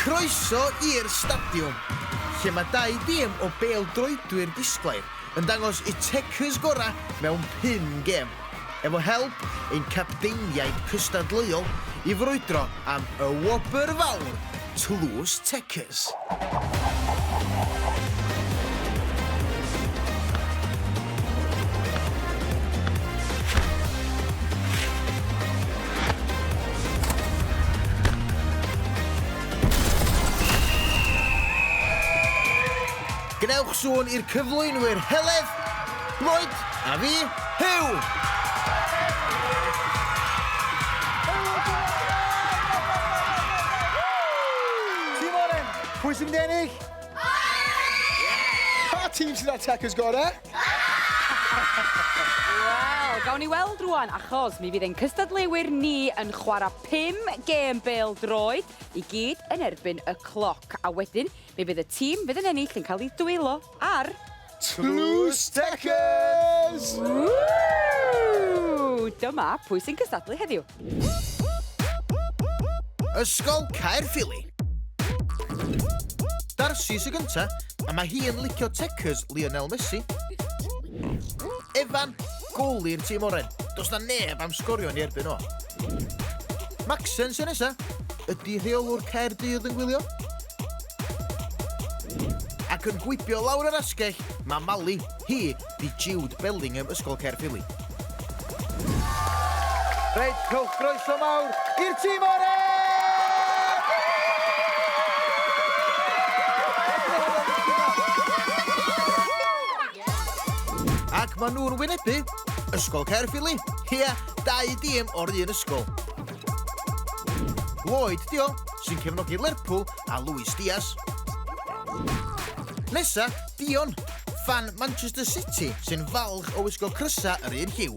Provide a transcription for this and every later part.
Croeso i'r stadiwm, lle mae dau dîm o bêl-droedwyr disglair yn dangos eu tecys gorau mewn pum gêm, efo help ein capteiniaid cystadleuol i frwydro am y wobr fawr, Tlws Tecys. Gwnewch sŵn i'r cyflwynwyr Heledd, Lloyd a fi, Huw! Tîm Oren, pwy sy'n mynd i ennill? Pa tîm sydd â'r tecers gorau? Wel, gawn ni weld rwan, achos mi fydd ein cystadleuwyr ni yn chwarae pum gêm bêl-droed i gyd yn erbyn y cloc. A wedyn, mi fydd y tîm fydd yn ennill yn cael ei dwylo ar... Tlws Techers! Woo! Dyma pwy sy'n cystadlu heddiw. Ysgol Caerffili. Darcy sy gynta, a mae hi yn licio tecers Lionel Messi. Evan, goli'r tîm oren. Does na neb am sgorio yn ei erbyn o. Macsen sy nesa. Ydy rheolwr Caerdydd yn gwylio? Ac yn gwibio lawr yr asgell, mae Mali. Hi 'di Jude Bellingham Ysgol Caerffili. Reit, rhowch groeso mawr i'r tîm oren! Ac maen nhw'n wynebu Ysgol Caerffili. Ia, dau dîm o'r un ysgol. Lloyd 'di o, sy'n cefnogi Lerpwl a Luis Diaz. Nesa, Dion, ffan Manchester City sy'n falch o wisgo crysau yr un lliw.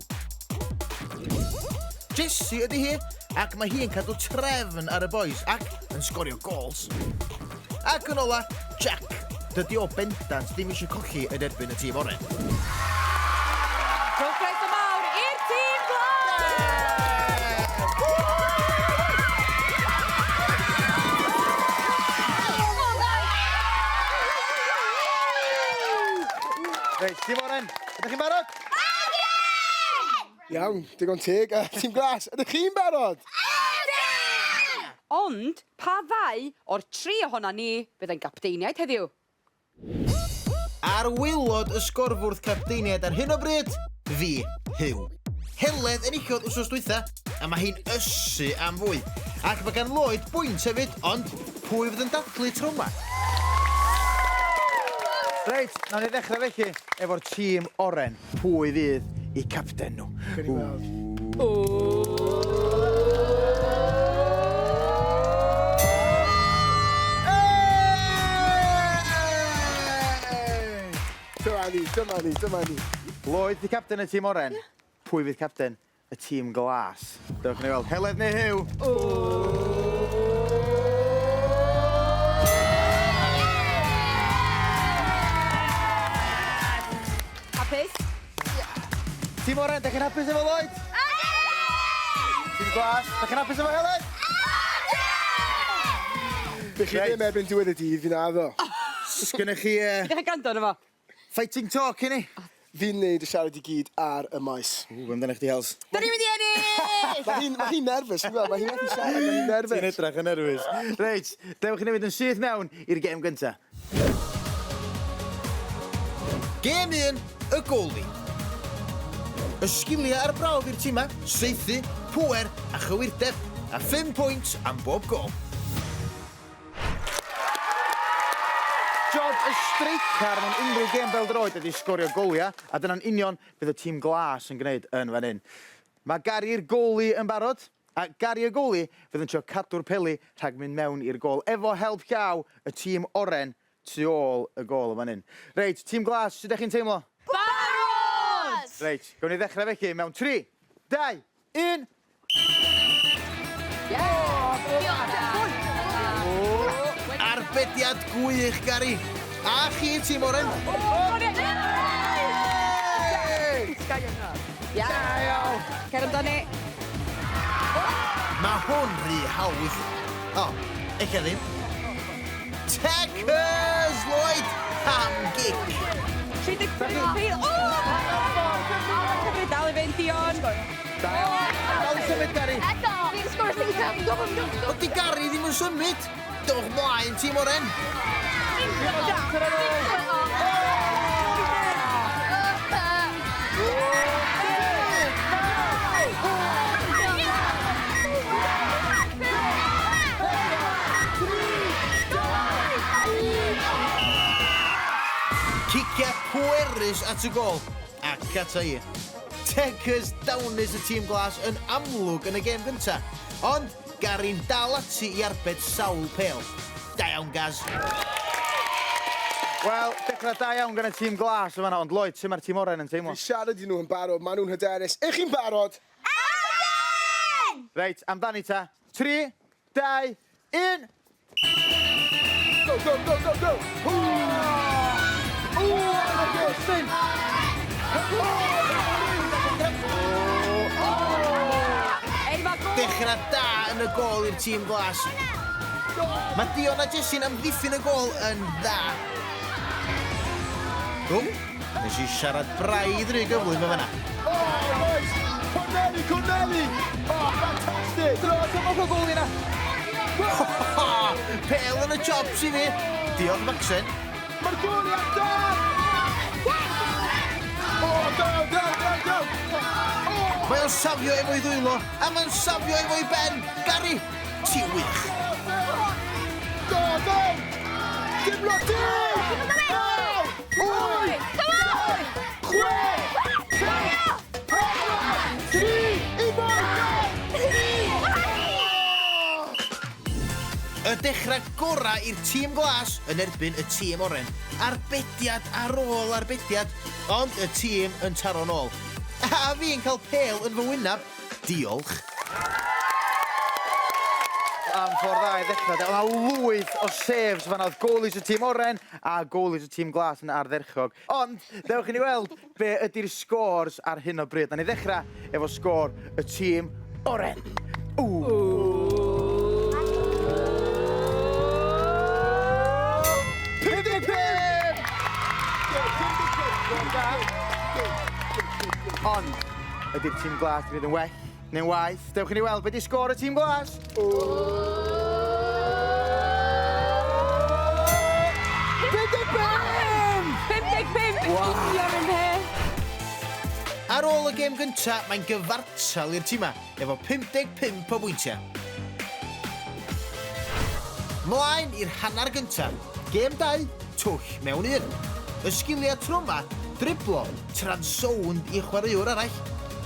Jessie ydy hi, ac mae hi'n cadw trefn ar y bois ac yn sgorio gols. Ac yn ola, Jack. Dydy o bendant ddim eisiau colli yn erbyn y tîm oren. Rhowch groeso mawr i'r tîm glas! Reit, tîm oren, ydych chi'n barod? Iawn, digon teg. A tîm glas, ydych chi'n barod? Ond pa ddau o'r tri ohona ni fydd yn gapteiniaid heddiw? Ar waelod y sgorfwrdd capteiniaid ar hyn o bryd, fi, Huw. Heledd enillodd wsos dwytha, a mae hi'n ysu am fwy. Ac mae gan Lloyd bwynt hefyd, ond pwy fydd yn dathlu tro 'ma? Reit, nawn ni ddechrau felly efo'r tîm oren. Pwy fydd eu capten nhw? Gawn ni weld. Dyma ni, dyma ni, dyma ni. Lloyd 'di capten y tîm oren. Pwy fydd capten y tîm glas? Dewch i ni weld. Heledd neu Huw? Hapus? Tîm oren, dach chi'n hapus efo Lloyd? Tîm glas, dach chi'n hapus efo Heledd? Bych chi ddim erbyn diwedd y dydd, fi'n addo. Sgynnych chi Ydych chi'n gwrando arno fo? Fighting talk i ni? Fi'n neud y siarad i gyd ar y maes. Ww, be amdano chdi Hels? Da ni'n mynd i ennill! Mae hi'n ma hi nervous, ti'n gweld, mae hi'n methu siarad, mae hi'n nervous. Ti'n edrych yn nervous. Reit, dewch i ni fynd yn syth mewn i'r gêm gynta. Gêm 1, y goli. Y sgiliau ar brawf i'r timau, saethu, pŵer a chywirdeb, a phum pwynt am bob gôl. Job y streicar mewn unrhyw gêm bêl-droed ydy sgorio goliau, a dyna'n union bydd y tîm glas yn gwneud yn fan hyn. Mae Gary'r goli yn barod, a Gary y goli fydd yn trio cadw'r peli rhag mynd mewn i'r gôl, efo help llaw y tîm oren tu ôl y gôl yn fan hyn. Reit, tîm glas, sut ydych chi'n teimlo? Barod! Reit, gawn ni ddechrau felly mewn 3, 2, 1... Arbediad gwych, Gary. A chi, tîm oren. Cer amdani. Mae hwn rhy hawdd. O, ella ddim. Techers, Lloyd! Am gic! 33... O! Cymru dal i fynd, Dion. Da iawn. Dal i symud, Gary. Eto! Fi'n sgwrs i Go, go, go, go! Ond di Gary ddim yn symud. Dewch mlaen, tîm oren. Ciciau pwerus at y gol ac ata i. Techers dawnus y tîm glas yn amlwg yn y gêm gyntaf, ond Gary'n dal ati i arbed sawl pêl. Da iawn, Gaz. Wel, dechrau da iawn gan y tîm glas yn fan'na, ond Lloyd, sut mae'r tîm oren yn teimlo? Fi'n siarad i nhw yn barod, maen nhw'n hyderus. Ych chi'n barod? Ydyn! Reit, amdani ta. 3, 2, 1! Go, go, go, go, go! Ww! Justin! Enfawr gôl! Dechrau da yn y gôl i'r tîm glas. Mae Dion a Jesse'n amddiffyn y gôl yn dda. O, nes i siarad braidd rhy gyflym yn fan'na. Oh, nice! Corneli, Corneli! Oh, fantastic! Dro, dyma o gôl i na. Pêl yn y chops i fi. Diolch, Maxen. Mae'r gôl i adar! Oh, go, go, go, go! Oh! Mae o'n safio efo'i ddwylo, a mae'n safio efo'i ben. Gary, ti wych. Go, go! Dim lot, dim! Naw! Wyth! Chwech! Pump! Pedwar! Tri! Un mwy! Go! Y dechrau gorau i'r tîm glas yn erbyn y tîm oren. Arbediad ar ôl arbediad, ond y tîm yn taro nôl. A fi'n cael pêl yn fy wynab. Diolch. Am ffordd dda i ddechrau. Oedd 'na lwyth o saves fan'na. Oedd goalies y tîm oren a goalies y tîm glas yn ardderchog. Ond, dewch i ni weld be ydy'r scores ar hyn o bryd. Na ni ddechrau efo sgôr y tîm oren. Ww. 55! Ond, ydy'r tîm glas wedi gwneud yn well neu'n waeth? Dewch i ni weld be di sgôr y tîm glas. 55! 55! Union yn peth. Ar ôl y gêm gyntaf, mae'n gyfartal i'r tîma, efo 55 o bwyntiau. Mlaen i'r hanner gyntaf. Gêm 2, twll mewn un. Y sgiliau tro 'ma, driblo, tra'n sownd i chwaraewr arall,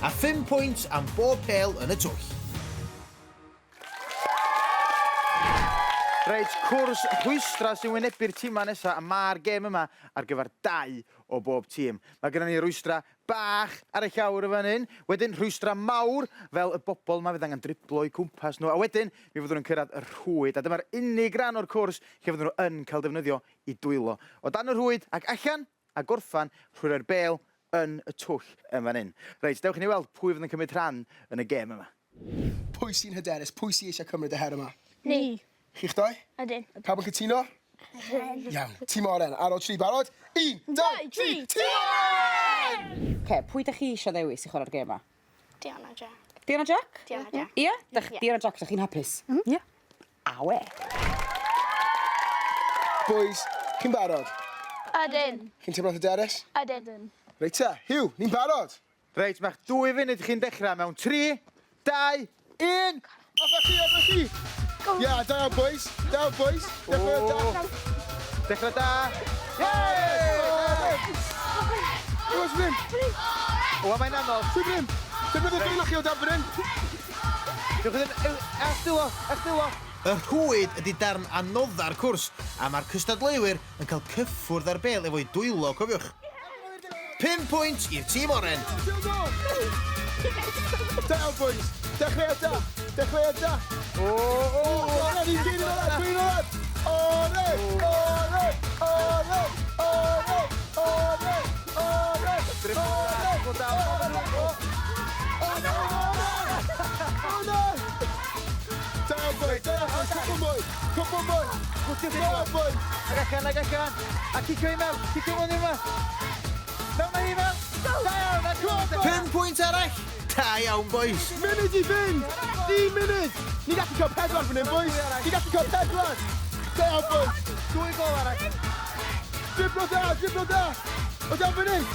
a 5 pwynt am bob pêl yn y twll. Reit, cwrs rhwystra sy'n wynebu'r tîmau nesaf, a mae'r gêm yma ar gyfer dau o bob tîm. Mae gennym ni rwystra bach ar y llawr y fan hyn, wedyn rhwystra mawr fel y bobl yma fydd angen driblo eu cwmpas nhw, a wedyn mi fyddwn nhw'n cyrraedd y rhwyd, a dyma'r unig ran o'r cwrs lle fyddwn nhw yn cael defnyddio i dwylo. O dan y rhwyd ac allan, a gorffan trwy roi'r bêl yn y twll yn fan hyn. Reit, dewch i ni weld pwy fydd yn cymryd rhan yn y gêm yma. Pwy sy'n hyderus? Pwy sy'n eisiau cymryd y her yma? Ni. Chi'ch doi? Ydyn. Pawb yn cytuno? Iawn. Tîm oren, ar ôl tri, barod? Un, dau, tri, tîm oren! Oce, pwy da chi eisiau ddewis i chwarae'r gêm yma? Diana Jack. Diana Jack? Diana Jack. Ie? Dach, Ie. Diana Jack, dach chi'n hapus? Ie. Awe. Boys, chi'n barod? Ydyn. Chi'n teimlo'n hyderus? Ydyn. Reit te, Hugh, ni'n barod? Reit, mae'ch 2 funud chi'n dechrau mewn 3, 2, 1. Off â chi, off â chi! Ia, da iawn, boys. Da iawn, boys. Dechrau da. Dechrau da. Yay! Oes fan hyn? O, mae'n anodd. Ti'n fan hyn? Defnyddio dwylo chi o dan fan hyn. Diolch yn... Eich dwylo, eich dwylo. Y rhwyd ydy darn anodda'r cwrs, a mae'r cystadleuwyr yn cael cyffwrdd ar bêl efo'i dwylo, cofiwch. 5 pwynt i'r tîm oren. Da iawn, boys. Dechrau da. Dechrau da. O, o, Oren, un dyn oren, dyn oren. Oren, oren, oren, oren, oren, oren, oren, oren. Oh no, no, no! Oh no! Da iawn, boys. Da iawn, boys. Come on, boys! Come on, boys! Gwthio Come on, boys! Ag allan, ag allan. A cicio i mewn, cicio mewn i yma. Mewn â hi mewn. Da iawn, a go! 5 pwynt arall. Da iawn, boys. Munud i fynd! Un munud! Ni gallu cael pedwar fan hyn, boys! Ni gallu cael pedwar! Da iawn, boys! Dwy gol arall. Driblo da, driblo da! O dan fan hyn!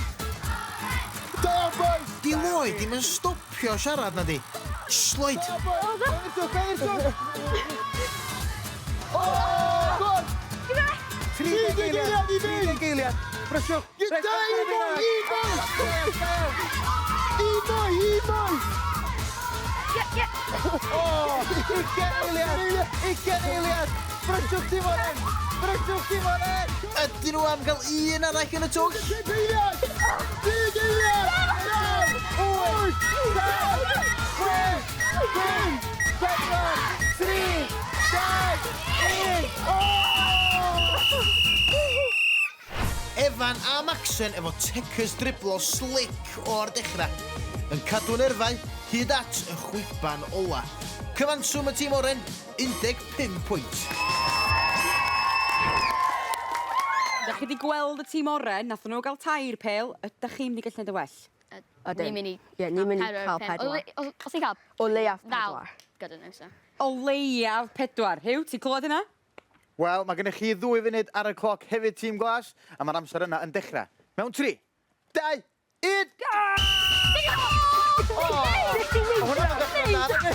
Da iawn, boys! Di Lloyd ddim yn stopio siarad na di. Shh, Lloyd. Da iawn, boys! Beir beir O, gol! 30 eiliad i fynd. 30 eiliad. Brysiwch. Da, un mwy, un mwy! Un mwy, un mwy! Ie, ie. O, 20 eiliad. 20 eiliad. Brysiwch tîm oren. Brysiwch tîm oren. Ydyn nhw am gael un arall yn y twll? 10 eiliad! 10 eiliad! 9, 8, 7, 6, 5, 4, 3, 2, 1. O! Efan a Maxen efo tecys driblo slick o'r dechrau. Yn cadw'n erfau hyd at y chwiban ola. Cyfanswm y tîm oren, 15 pwynt. Da chi wedi gweld y tîm oren, nath nhw gael tair pêl, ydych chi'n mynd i gallu neud y well? Ydyn. Ni'n mynd i Ie, ni'n mynd i cael pedwar. Os ti'n cael O leiaf naw, pedwar. gyda nhw, so. O leiaf pedwar. Huw, ti'n clywed hynna? Wel, mae gennych chi 2 funud ar y cloc hefyd, tîm glas, a mae'r amser yna yn dechrau. Mewn 3, 2, 1... O! Hwnna'n dechrau da, nag ydi?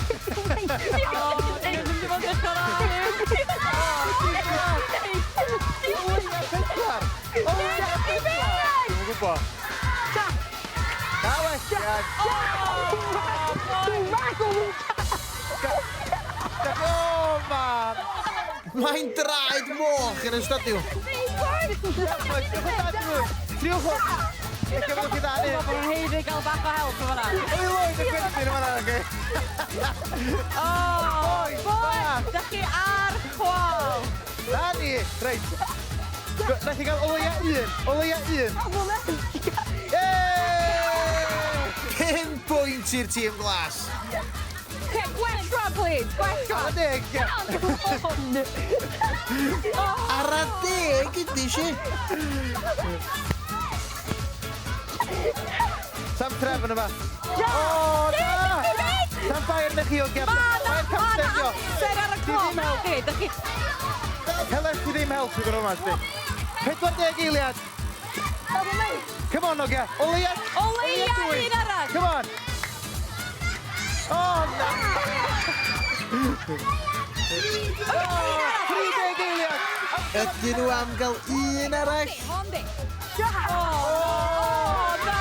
O, dwi'n mynd i fod yn dechrau dda, Huw. O leia pedwar! O leia pedwar! Dwi'm yn gwybod. Na, well, ia. O, man! Mae'n draed moch yn y stadiwm. Triwch o! Ella fyddwch chi dda neu. Mae nhw'n haeddu gael bach o help o fan'na. Oi, Lloyd, y chwerthin yn fan'na, oce? O, Boys, boys, da chi ar chwal. Na ni! Reit. Na chi gael o leia un, o leia un. Yay! 5 pwynt i'r tîm glas. Okay, gwell rwan, please, gwell Ar rwan. y deg, ie. Ar y deg ydy si. Sam trefn yma. O, na! Sam bai arnych chi o gefn. Ma' 'na, Mae'r ma' 'na capten, dio. amser ar y Di cloc. ddim help. Di, da chi... Heledd, ti ddim help i fod yma, sti. 40 eiliad. Come on, ogia. O leia. O leia dwy. un arall. Come on. O, na. O, 30 eiliad. Ydyn nhw am gael un arall? Hon di. O, na.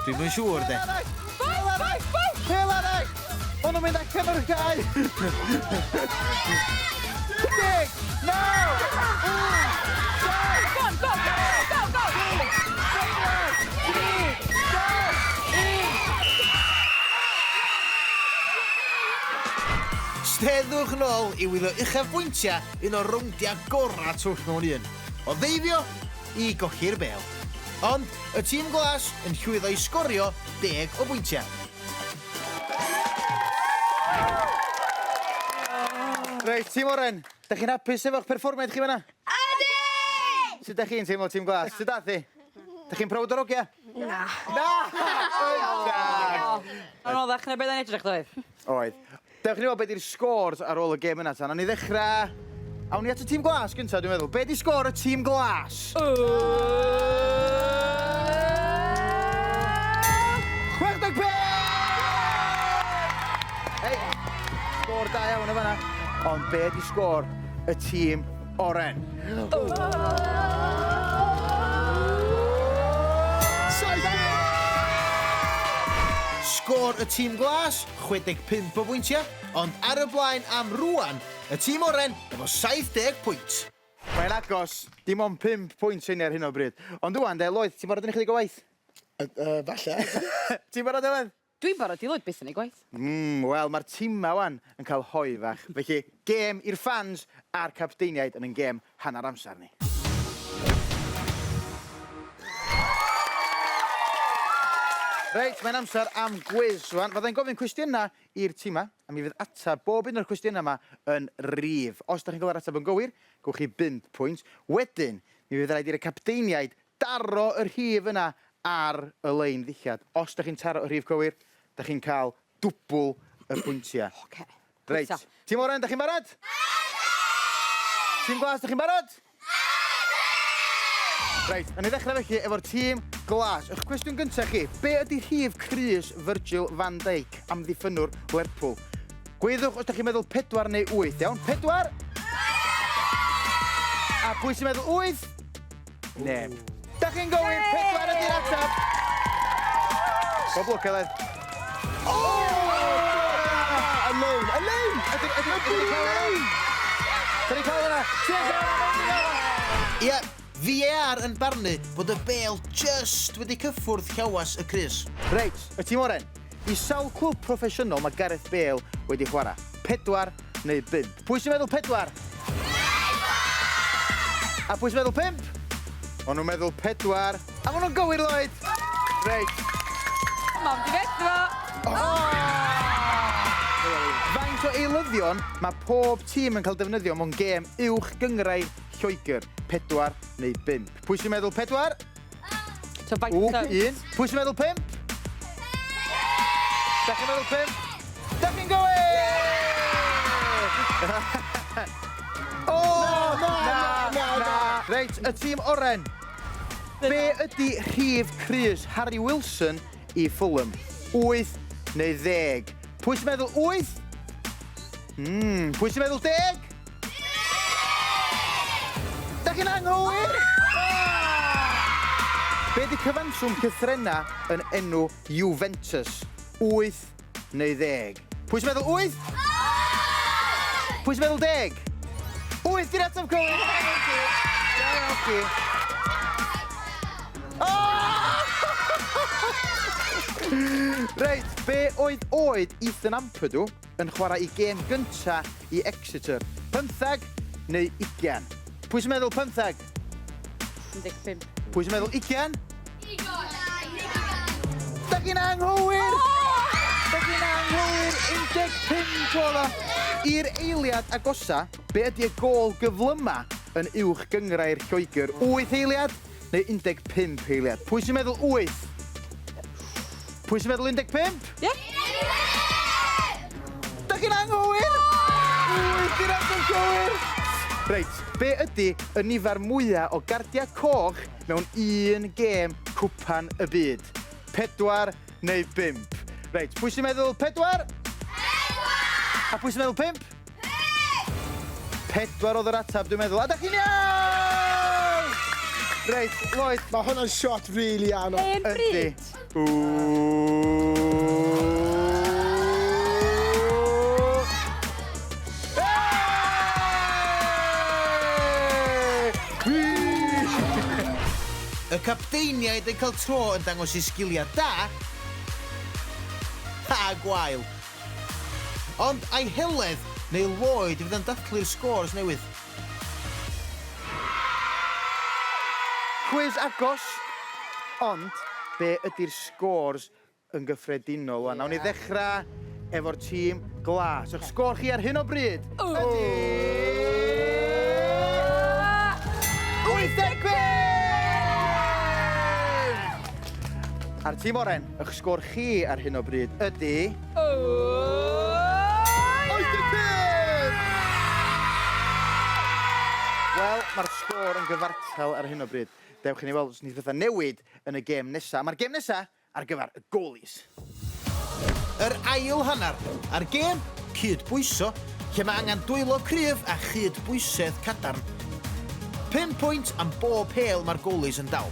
Dwi'm yn siŵr, de. Boys, boys, boys. Pel arall. O'n nhw'n mynd allan o'r cae. 10, 9, 8, 7, Go on, go, go, go, go. 3, 2, 1. Steddwch nôl i wylio uchafbwyntiau un o'r rowndiau gorau twll mewn un. O ddeifio i golli'r bêl. Ond y tîm glas yn llwyddo i sgorio 10 o bwyntiau. Reit, tîm oren, da chi'n hapus efo'ch perfformiad chi fan'na? Ydyn! Sut da chi'n teimlo, tîm glas? Sut dath hi? Da chi'n proud o'r ogia? Na. Na! Anoddach na beth yn edrych, doedd? Oedd. Dewch i ni weld beth yw'r scores ar ôl y gêm yna tan. Awn ni ddechrau... Awn ni at y tîm glas gyntaf, dwi'n meddwl. Be di sgôr y tîm glas? 65! Hei, sgôr da iawn yn fan'na. Ond be di sgôr y tîm oren? 70! Sgôr y tîm glas, 65 o bwyntiau, ond ar y blaen am rwan, y tîm oren efo 70 pwynt. Mae'n agos, dim ond 5 pwynt sy'n ar hyn o bryd. Ond rwan, de, Lloyd, ti'n barod yn ychydig o waith? Falle. Ti'n barod, Elen? Dwi'n barod i Lloyd byth yn ei gwaith. Wel, mae'r tîm wan yn cael hoe fach. Felly, gêm i'r fans a'r capteiniaid yn gêm hanner amser ni. Reit, mae'n amser am gwis rwan. Fyddai'n gofyn cwestiynau i'r timau, a mi fydd ateb bob un o'r cwestiynau yma yn rif. Os da chi'n cael yr ateb yn gywir, gewch chi 5 pwynt. Wedyn, mi fydd rhaid i'r capteiniaid daro y rhif yna ar y lein ddillad. Os da chi'n taro y rhif cywir, da chi'n cael dwbl y pwyntiau. Oce. Reit. Tîm oren, da chi'n barod? Tîm glas, da chi'n barod? Reit, awn ni ddechrau felly efo'r tîm glas. Eich cwestiwn gyntaf chi, be ydy rhif crys Virgil van Dijk, amddiffynnwr Lerpwl? Gweddwch os da chi'n meddwl pedwar neu wyth, iawn? Pedwar? A pwy sy'n meddwl wyth? Neb. Da chi'n gywir, pedwar ydy'r ateb. Bob lwc, Heledd. O! Elaine! Elaine! Ydy, ydy, ydy, ydy cael yna? Da ni cael yna! Ti'n cael yna! Ia, VAR yn barnu bod y bêl just wedi cyffwrdd llawas y crys. Reit, y tîm oren. I sawl clwb proffesiynol mae Gareth Bale wedi chwarae? Pedwar neu bump? Pwy sy'n meddwl pedwar? A pwy sy'n meddwl pump? O'n nhw'n meddwl pedwar. A maen nhw'n gywir, Lloyd! Reit. Mam di fethu fo! Faint o eilyddion mae pob tîm yn cael defnyddio mewn gêm uwch gynghrair Lloegr? Pedwar neu bump? Pwy sy'n meddwl pedwar? So faint O, o... un. Pwy sy'n meddwl pump? Da chi'n meddwl pump? Da chi'n gywir! O! Na, na, na. Reit, y tîm oren. Be ydy rhif crys Harry Wilson i Fulham? 8 neu 10? Pwy sy'n meddwl 8? Pwy sy'n meddwl 10? Da chi'n anghywir? Be ydy cyfanswm llythrennau yn enw Juventus? 8 neu 10? Pwy sy'n meddwl 8? Pwy sy'n meddwl 10? 8 di'r ateb cywir! Da iawn chi. Oh! Reit, be oedd oed Ethan Ampadu yn chwarae i gêm gynta i Exeter? 15 neu 20? Pwy sy'n meddwl 15? 15. Pwy sy'n meddwl 20? Da chi'n anghywir! Da chi'n anghywir! 15 oedd o! I'r eiliad agosa, be ydy y gôl gyflyma yn uwch gynghrair Lloegr? 8 eiliad neu 15 eiliad? Pwy sy'n meddwl 8? Pwy sy'n meddwl 15? Ie. Da chi'n anghywir! 8 di'r ateb cywir! Reit, be ydy y nifer mwyaf o gardiau coch mewn un gêm cwpan y byd? Pedwar neu bump? Reit, pwy sy'n meddwl pedwar? Pedwar! A pwy sy'n meddwl pump? Pedwar oedd yr ateb, dwi'n meddwl. A da chi'n iawn! Reit, Lloyd. Mae hwnna'n shot really anodd. Hen Yndi. bryd. Ww. Hey! Y capteiniaid yn cael tro yn dangos eu sgiliau da a gwael. Ond ai Heledd neu Lloyd fydd yn dathlu'r scores newydd? Cwis agos, ond be ydy'r scores yn gyffredinol? Yeah. Nawn ni ddechrau efo'r tîm glas. Eich sgôr chi ar hyn o bryd ydy 85! A'r tîm oren, eich sgôr chi ar hyn o bryd ydy 85! Wel, mae'r sgôr yn gyfartal ar hyn o bryd. Dewch i ni weld os wneith pethau newid yn y gêm nesaf. Mae'r gêm nesaf ar gyfer y goalies. Yr ail hanner, a'r gêm cyd-bwyso, lle mae angen dwylo cryf a chyd-bwysedd cadarn. 5 pwynt am bob pêl mae'r goalies yn dal.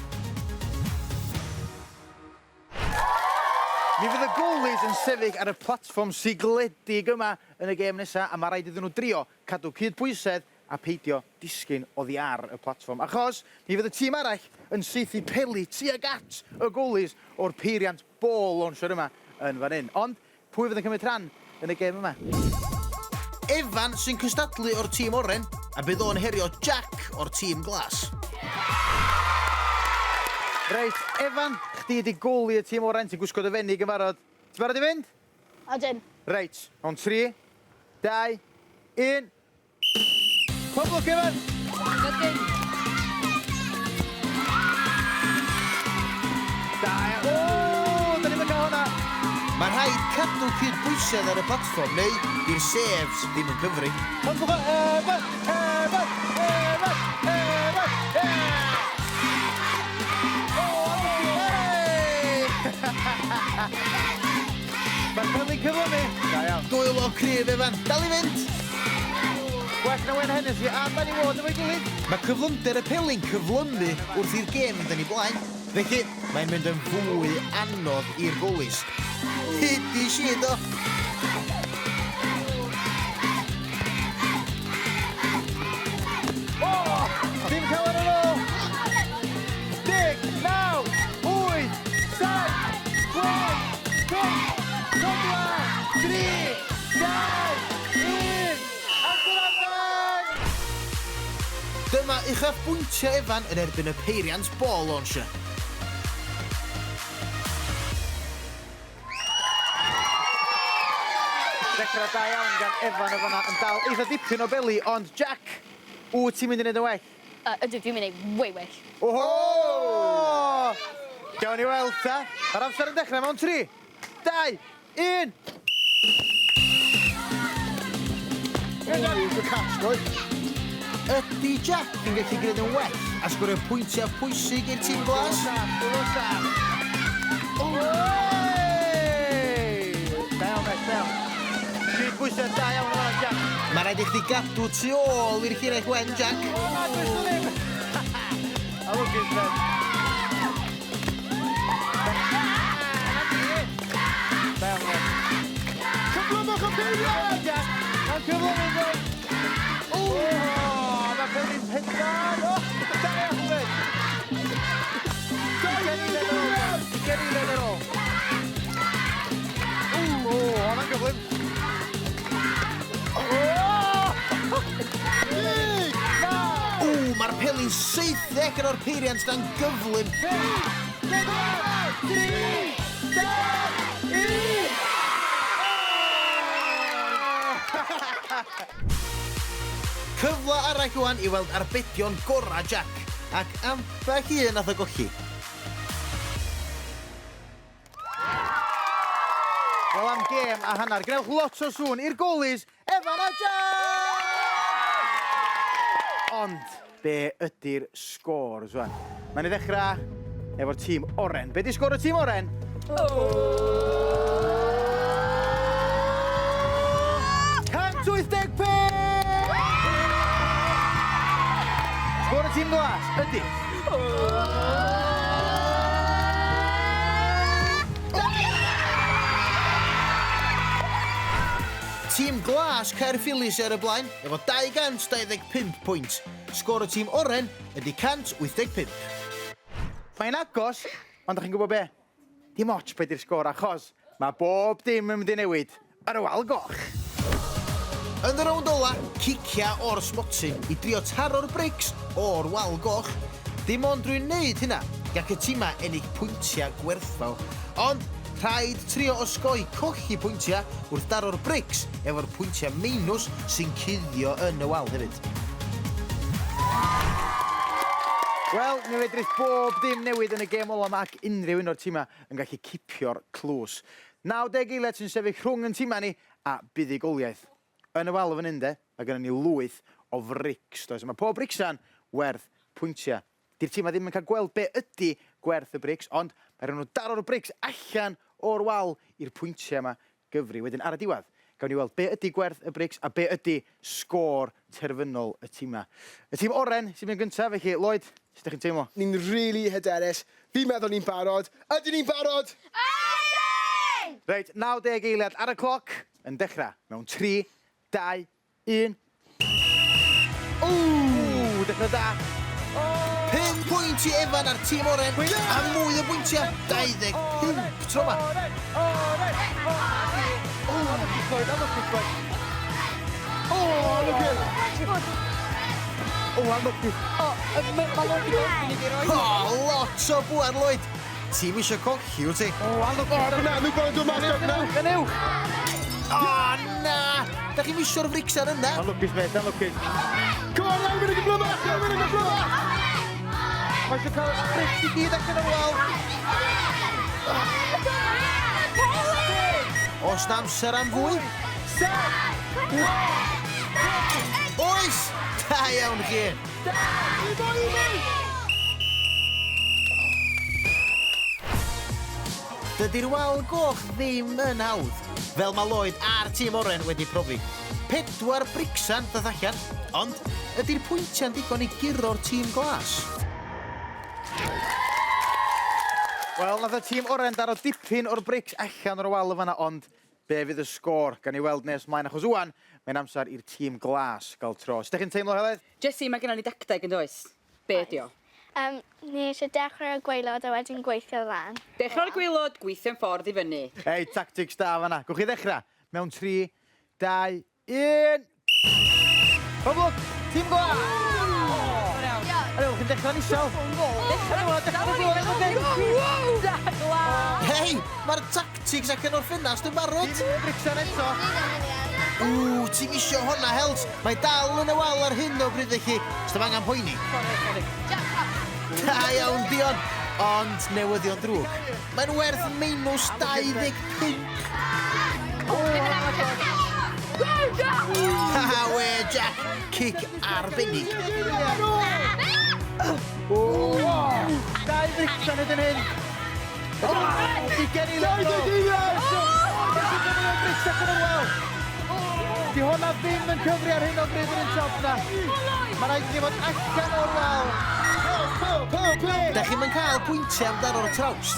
Mi fydd y goalies yn sefyll ar y platfform sigledig yma yn y gêm nesaf, a mae rhaid iddyn nhw drio cadw cyd-bwysedd a peidio disgyn oddi ar y platfform. Achos mi fydd y tîm arall yn saethu peli tuag at y goalies o'r peiriant ball launcher yma yn fan hyn. Ond pwy fydd yn cymryd rhan yn y gêm yma? Evan sy'n cystadlu o'r tîm oren, a bydd o'n herio Jack o'r tîm glas. Reit, Evan, chdi ydi goalie y tîm oren, ti'n gwisgo dy fenig yn barod. Ti'n barod i fynd? Odyn. Reit, mewn 3, 2, 1. Pob lwc, Evan! Sydyn. Da iawn. O, da ni'n cael hwnna. Mae rhaid cadw cydbwysedd ar y platfform neu di'r saves ddim yn cyfri. Ond gwybod, Evan, Evan, Evan, Evan, Evan! O, hey! Mae'r peli'n cyflymu. Da iawn. Dwylo cryf, Evan. Dal i fynd! Gwell na Wayne Hennessy a Danny Ward efo'i gilydd. Mae cyflymder y peli'n cyflymu wrth i'r gêm fynd yn ei blaen. Felly, mae'n mynd yn fwy anodd i'r golis. Hyd i shit o! Dim llawer ar ôl. 10, 9, 8, 7, 6, 5, 4, 3, 2, 1. Amser allan! Dyma uchafbwyntiau Evan yn erbyn y peiriant ball launcher. Dechrau da iawn gan Evan o fanna yn dal eitha dipyn o beli, ond Jack, wyt ti'n mynd i wneud yn well? Ydw, dwi'n mynd i wneud way well. Oho! Gawn ni weld ta. Mae'r amser yn dechrau mewn 3, 2, 1. Good catch, boy. Ydy Jack yn gallu gwneud yn well a sgorio pwyntiau pwysig i'r tîm glas? Hey! Da iawn, mate, da iawn. Tri bwysau da iawn o'n Jack. Mae rhaid i chdi gadw tu ôl i'r llinell wen, Jack. O, na, dwi'n slim. A lwcus, mate. Da iawn, mate. Cyflymwch y peiriant! Jack, mae'n cyflymu, mate. O, mae peli'n hedfan. O, da iawn, mate. Gen i led ar ôl. Gen i led ar ôl. O, hwnna'n gyflym. O! Ww, mae'r peli'n saethu allan o'r peiriant na'n gyflym. 4, 3, 2, 1. Cyfle arall wan i weld arbedion gorau Jack, ac ambell un nath o golli. Wel am gêm a hanner, gwnewch lot o sŵn i'r goalies, Evan a Jack! Ond, be ydy'r sgôr, rwan? Mae'n i ddechrau efo'r tîm oren. Be di sgôr y tîm oren? 185! Sgôr y tîm glas ydy... Tîm glas Caerffili sy ar y blaen, efo 225 pwynt. Sgôr y tîm oren ydy 185. Mae'n agos, ond dach chi'n gwybod be? Dim ots be di'r sgôr, achos mae bob dim yn mynd i newid ar y wal goch. Yn y rownd ola, cicia o'r smotyn i drio taro'r brics o'r wal goch. Dim ond drwy wneud hynna, gall y tîma ennill pwyntiau gwerthfawr. Ond rhaid trio osgoi colli pwyntiau wrth daro'r brics efo'r pwyntiau meinws sy'n cuddio yn y wal hefyd. Wel, mi fedrith bob dim newid yn y gêm ola yma ac unrhyw un o'r tîma yn gallu cipio'r tlws. 90 eiliad sy'n sefyll rhwng yn tîma ni a buddugoliaeth. Yn y wal o fan hyn de, mae gennym ni lwyth o frics, does? Mae pob bricsan werth pwyntiau. Di'r tîma ddim yn cael gweld be ydy gwerth y brics, ond mae rhaid nhw daro'r brics allan o'r wal i'r pwyntiau yma gyfri. Wedyn ar y diwedd, gawn ni weld be ydy gwerth y brics a be ydy sgôr terfynol y tîma. Y tîm oren sy'n mynd gyntaf, felly Lloyd, sut ydych chi'n teimlo? Ni'n really hyderus. Fi'n meddwl ni'n barod. Ydyn ni'n barod? Ydyn! Reit, 90 eiliad ar y cloc yn dechrau mewn 3, 2, 1. Ww, dechrau da. 5 pwynt i Evan a'r tîm oren, a mwy o bwyntiau, 25 tro ma. Oren, oren, oren. O, anlwcus Lloyd, anlwcus Lloyd. O, anlwcus. O, anlwcus. O, mae Lloyd i gofyn i fi roi. O, lot o bŵer, Lloyd. Tîm eisiau colli, wyt ti? O, anlwcus. O, na, nhw'n gweld yn dod mas Yn na. uwch, yn uwch. O, na! Da chi'n misio'r fricsan yna? Ma'n lwcus, mate, ma'n lwcus. Come on, rhaid mynd yn gyflymach, rhaid mynd yn gyflymach! Mae eisiau cael y brics i gyd allan o'r wal. Oes 'na amser am fwy? Oes! Da iawn chi! Dydy'r wal goch ddim yn hawdd, fel mae Lloyd a'r tîm oren wedi profi. Pedwar bricsan ddath allan, ond ydy'r pwyntiau'n ddigon i guro'r tîm glas? Wel, nath y tîm oren daro dipyn o'r brics allan o'r wal yn fan'na, ond be fydd y sgôr? Gawn ni weld nes mlaen, achos ŵan, mae'n amser i'r tîm glas gael tro. Sut 'dach chi'n teimlo, Heledd? Jessie, mae gennon ni dacteg yn does? Be ydi o? Yym, ni eisiau dechrau o'r gwaelod a wedyn gweithio lan. Dechrau o'r gwaelod, gweithio'n ffordd i fyny. Hei, tactics da fan'na. Gewch chi ddechrau mewn 3, 2, 1. Pob lwc, tîm glas! Ariel, chi'n dechrau'n isel. Dechrau dechrau Hei, mae'r tactics ac yn o'r ffenast yn barod. Dim bricsan eto. Ww, ti'n isio honna, Helt. Mae dal yn y wal ar hyn o bryd felly, sdim angen poeni. Da iawn, Dion. Ond newyddion drwg. Mae'n werth minus 25. Ha we, Jack. Cic arbennig. Dau fricsan ydyn hyn. Ugain eiliad ar ôl. Brics allan o'r wal. Di hwnna ddim yn cyfri ar hyn o bryd yn y top na. Mae rhaid i ni fod allan o'r wal. Da chi'm yn cael pwyntiau am daro'r trawst.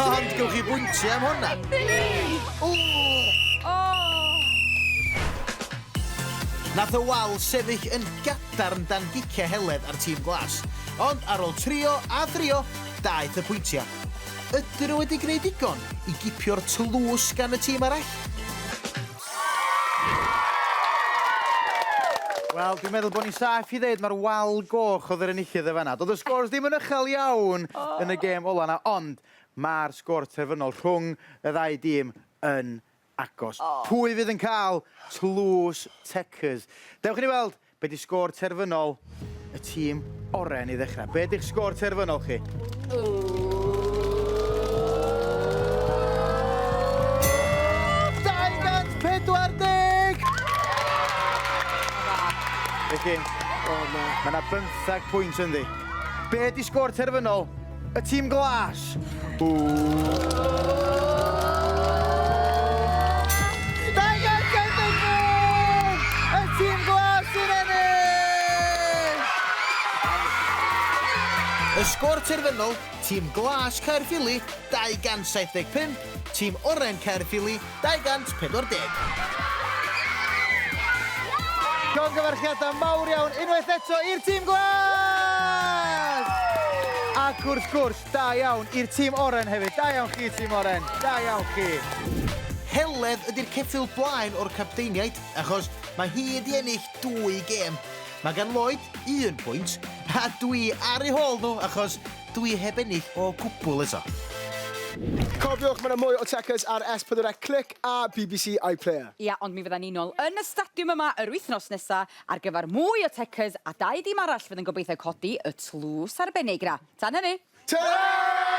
Ond gewch chi bwyntiau am hwnna. Nath y wal sefyll yn gadarn dan giciau Heledd a'r tîm glas. Ond ar ôl trio a thrio, daeth y pwyntiau. Ydyn nhw wedi gwneud digon i gipio'r tlws gan y tîm arall? Wel, dwi'n meddwl bod ni'n saff i ddeud mae'r wal goch oedd yr enillydd y fanna. Doedd y scores ddim yn uchel iawn yn y gêm ola 'na, ond mae'r sgôr terfynol rhwng y ddau dîm yn agos. Pwy fydd yn cael tlws Checkers? Dewch i ni weld be di sgôr terfynol y tîm oren i ddechrau. Be di'ch sgôr terfynol chi? 240! Felly, mae yna bymtheg pwynt ynddi. Be di sgôr terfynol y tîm glas? Ww! 275! Y tîm glas sy'n ennill! Y sgôr terfynol, tîm glas Caerffili 275, tîm oren Caerffili 240. Llongyfarchiadau mawr iawn unwaith eto i'r tîm glas! Ac wrth gwrs, da iawn i'r tîm oren hefyd. Da iawn chi, tîm oren. Da iawn chi. Heledd ydy'r ceffyl blaen o'r capteiniaid, achos mae hi wedi ennill dwy gêm. Mae gan Lloyd un pwynt, a dwi ar eu hôl nhw, achos dwi heb ennill o gwbl eto. Cofiwch, mae yna mwy o Checkers ar S4C Clic a BBC iPlayer. Ia, ond mi fyddan ni nôl yn y stadiwm yma yr wythnos nesa ar gyfer mwy o Checkers a dau dîm arall fydd yn gobeithio codi y tlws arbennig 'na. Tan hynny! Ta-ra!